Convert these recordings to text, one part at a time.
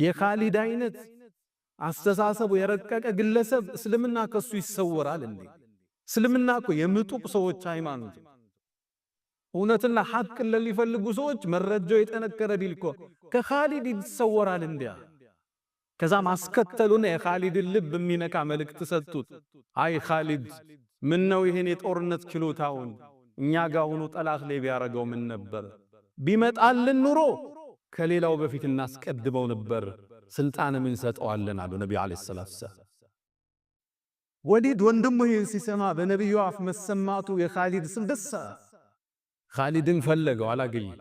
የኻሊድ አይነት አስተሳሰቡ የረቀቀ ግለሰብ እስልምና ከሱ ይሰወራል እንዴ? እስልምና እኮ የምጡቅ ሰዎች ሃይማኖት፣ እውነትና ሐቅን ለሚፈልጉ ሰዎች መረጃው የጠነከረ ዲል እኮ ከኻሊድ ይሰወራል እንዲያ። ከዛም አስከተሉና የኻሊድን ልብ የሚነካ መልእክት ሰጡት። አይ ኻሊድ፣ ምን ነው ይሄን የጦርነት ችሎታውን እኛ ጋር ሆኖ ጠላት ላይ ቢያረገው ምን ነበር? ቢመጣልን ኑሮ ከሌላው በፊት እናስቀድመው ነበር፣ ስልጣንም እንሰጠዋለን አሉ ነቢዩ عليه الصلاة والسلام። ወሊድ ወንድሙ ይህን ሲሰማ በነቢዩ አፍ መሰማቱ የኻሊድ ስም ደስ፣ ኻሊድን ፈለገው፣ አላገኘም።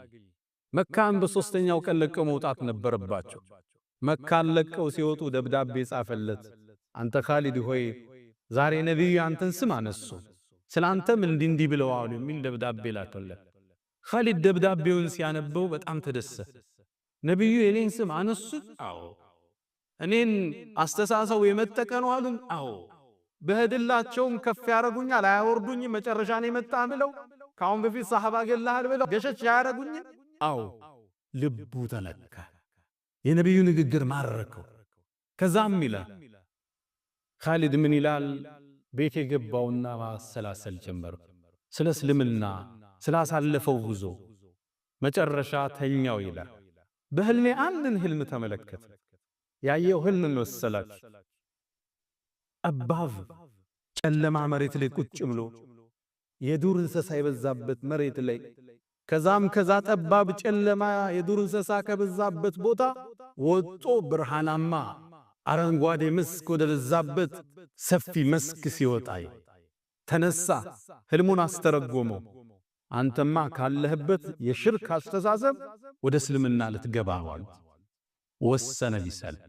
መካን በሶስተኛው ቀን ለቀው መውጣት ነበረባቸው። መካን ለቀው ሲወጡ ደብዳቤ ጻፈለት። አንተ ኻሊድ ሆይ፣ ዛሬ ነቢዩ አንተን ስም አነሱ፣ ስለ አንተም እንዲህ እንዲህ ብለው አሉ የሚል ደብዳቤ ላከለት። ኻሊድ ደብዳቤውን ሲያነበው በጣም ተደሰተ። ነቢዩ የኔን ስም አነሱት? አዎ። እኔን አስተሳሰቡ የመጠቀ ነው አሉን? አዎ። በህድላቸውም ከፍ ያረጉኛል፣ አያወርዱኝም። መጨረሻ ነው የመጣ ብለው፣ ከአሁን በፊት ሰሐባ ገላሃል ብለው ገሸች አያረጉኝም? አዎ። ልቡ ተነካ። የነቢዩ ንግግር ማረከው። ከዛም ይላል ኻሊድ ምን ይላል? ቤት የገባውና ማሰላሰል ጀመረ። ስለ እስልምና፣ ስላሳለፈው ጉዞ። መጨረሻ ተኛው ይላል። በህልሜ አንድን ህልም ተመለከተ። ያየው ህልም መሰላችሁ? ጠባብ ጨለማ መሬት ላይ ቁጭ ብሎ፣ የዱር እንስሳ የበዛበት መሬት ላይ፣ ከዛም ከዛ ጠባብ ጨለማ የዱር እንስሳ ከበዛበት ቦታ ወጦ ብርሃናማ አረንጓዴ መስክ ወደ በዛበት ሰፊ መስክ ሲወጣ ተነሳ። ህልሙን አስተረጎመው። አንተማ ካለህበት የሽርክ አስተሳሰብ ወደ እስልምና ልትገባ አሉት። ወሰነ ሊሰልም።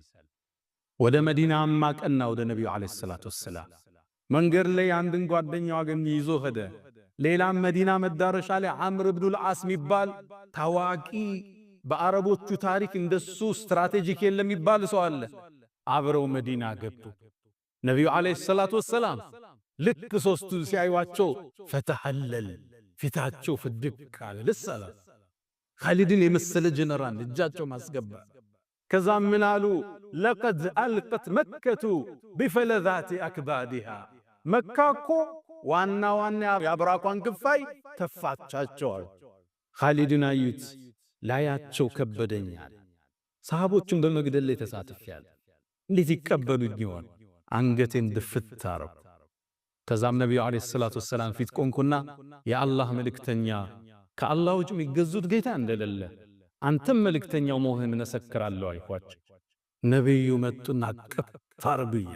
ወደ መዲናም አቀና፣ ወደ ነቢዩ عليه الصلاة والسلام። መንገድ ላይ አንድን ጓደኛው አገኘ፣ ይዞ ሄደ። ሌላም መዲና መዳረሻ ላይ ዓምር ብኑል ዓስ የሚባል ታዋቂ፣ በአረቦቹ ታሪክ እንደሱ strategic የለም የሚባል ሰው አለ። አብረው መዲና ገቡ። ነቢዩ عليه الصلاة والسلام ልክ ሶስቱን ሲያዩዋቸው فتهلل፣ ፊታቸው ፍድቅ አለ። ደስ አለ። ኻሊድን የመሰለ ጀነራል እጃቸው ማስገባ። ከዛም ምን አሉ? لقد ألقت مكة بفلذات أكبادها፣ መካ እኮ ዋና ዋና የአብራኳን ክፋይ ተፋቻቸዋል። ኻሊድን አዩት፣ ላያቸው ከበደኛል። ሰሃቦቹን በመግደል ላይ ተሳትፌያለሁ። እንዴት ይቀበሉኝ ይሆን? አንገቴን ድፍት አረኩ። ከዛም ነቢዩ عليه الصلاة والسلام ፊት ቆምኩና የአላህ መልእክተኛ፣ ከአላህ ውጭ የሚገዙት ጌታ እንደሌለ አንተም መልእክተኛው መሆንህን እመሰክራለሁ አልኳቸው። ነቢዩ መጡና እቅፍ አረጉኝ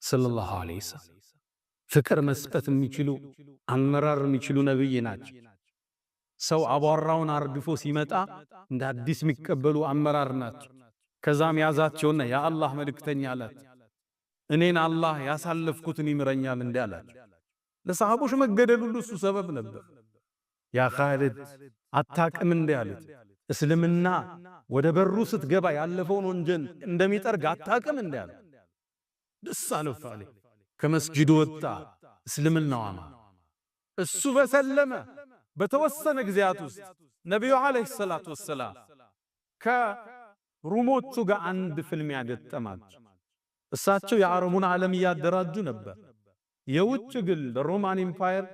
صلى الله عليه وسلم። ፍቅር መስጠት የሚችሉ፣ አመራር የሚችሉ ነብይ ናቸው። ሰው አቧራውን አርግፎ ሲመጣ እንደ አዲስ የሚቀበሉ አመራር ናቸው። ከዛም ያዛቸውና የአላህ መልእክተኛ አላት፣ እኔን አላህ ያሳለፍኩትን ይምረኛል እንዲህ አላቸው። ለሰሃቦች መገደል ሁሉ እሱ ሰበብ ነበር። ያ ኻሊድ፣ አታቅም እንዲህ አሉት። እስልምና ወደ በሩ ስትገባ ያለፈውን ወንጀል እንደሚጠርግ አታቅም እንዲህ አሉት። ደስ አለው ኻሊድ። ከመስጂዱ ወጣ፣ እስልምናው አማ እሱ በሰለመ በተወሰነ ጊዜያት ውስጥ ነቢዩ عليه الصلاة والسلام ከሩሞቹ ጋር አንድ ፍልሚያ ገጠማቸው። እሳቸው የአረቡን ዓለም እያደራጁ ነበር። የውጭ ግን Roman Empire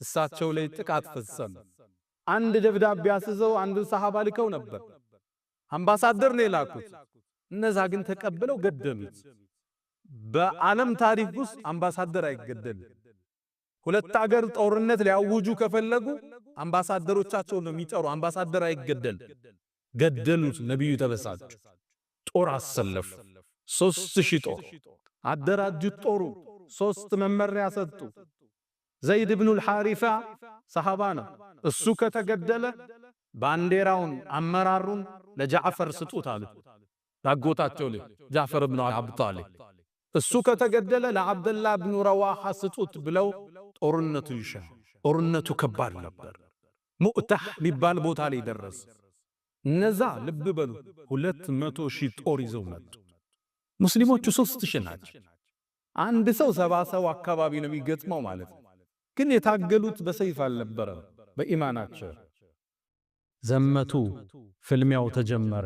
እሳቸው ላይ ጥቃት ፈጸመ። አንድ ደብዳቤ አስዘው አንድን ሰሃባ ልከው ነበር። አምባሳደር ነው የላኩት። እነዛ ግን ተቀብለው ገደሉት። በዓለም ታሪክ ውስጥ አምባሳደር አይገደልም። ሁለት አገር ጦርነት ሊያውጁ ከፈለጉ አምባሳደሮቻቸውን ነው የሚጠሩ። አምባሳደር አይገደል። ገደሉት። ነቢዩ ተበሳጩ። ጦር አሰለፉ። 3000 ጦር አደራጁት። ጦሩ ሶስት መመሪያ ሰጡ። ዘይድ ብኑል ሐሪፋ ሰሃባ ነው። እሱ ከተገደለ ባንዲራውን አመራሩን ለጃዕፈር ስጡት አሉ። ላጎታቸው ልጅ ጃዕፈር ብኑ አቢ ጣሊብ። እሱ ከተገደለ ለዓብደላህ ብኑ ረዋሓ ስጡት ብለው ጦርነቱ ይሻ። ጦርነቱ ከባድ ነበር። ሙእታህ የሚባል ቦታ ላይ ደረሰ። እነዛ ልብ በሉ 200,000 ጦር ይዘው መጡ። ሙስሊሞቹ 3000 ናቸው። አንድ ሰው 70 ሰው አካባቢ ነው የሚገጥመው ማለት ነው። ግን የታገሉት በሰይፍ አልነበረም፣ በኢማናቸው ዘመቱ። ፍልሚያው ተጀመረ።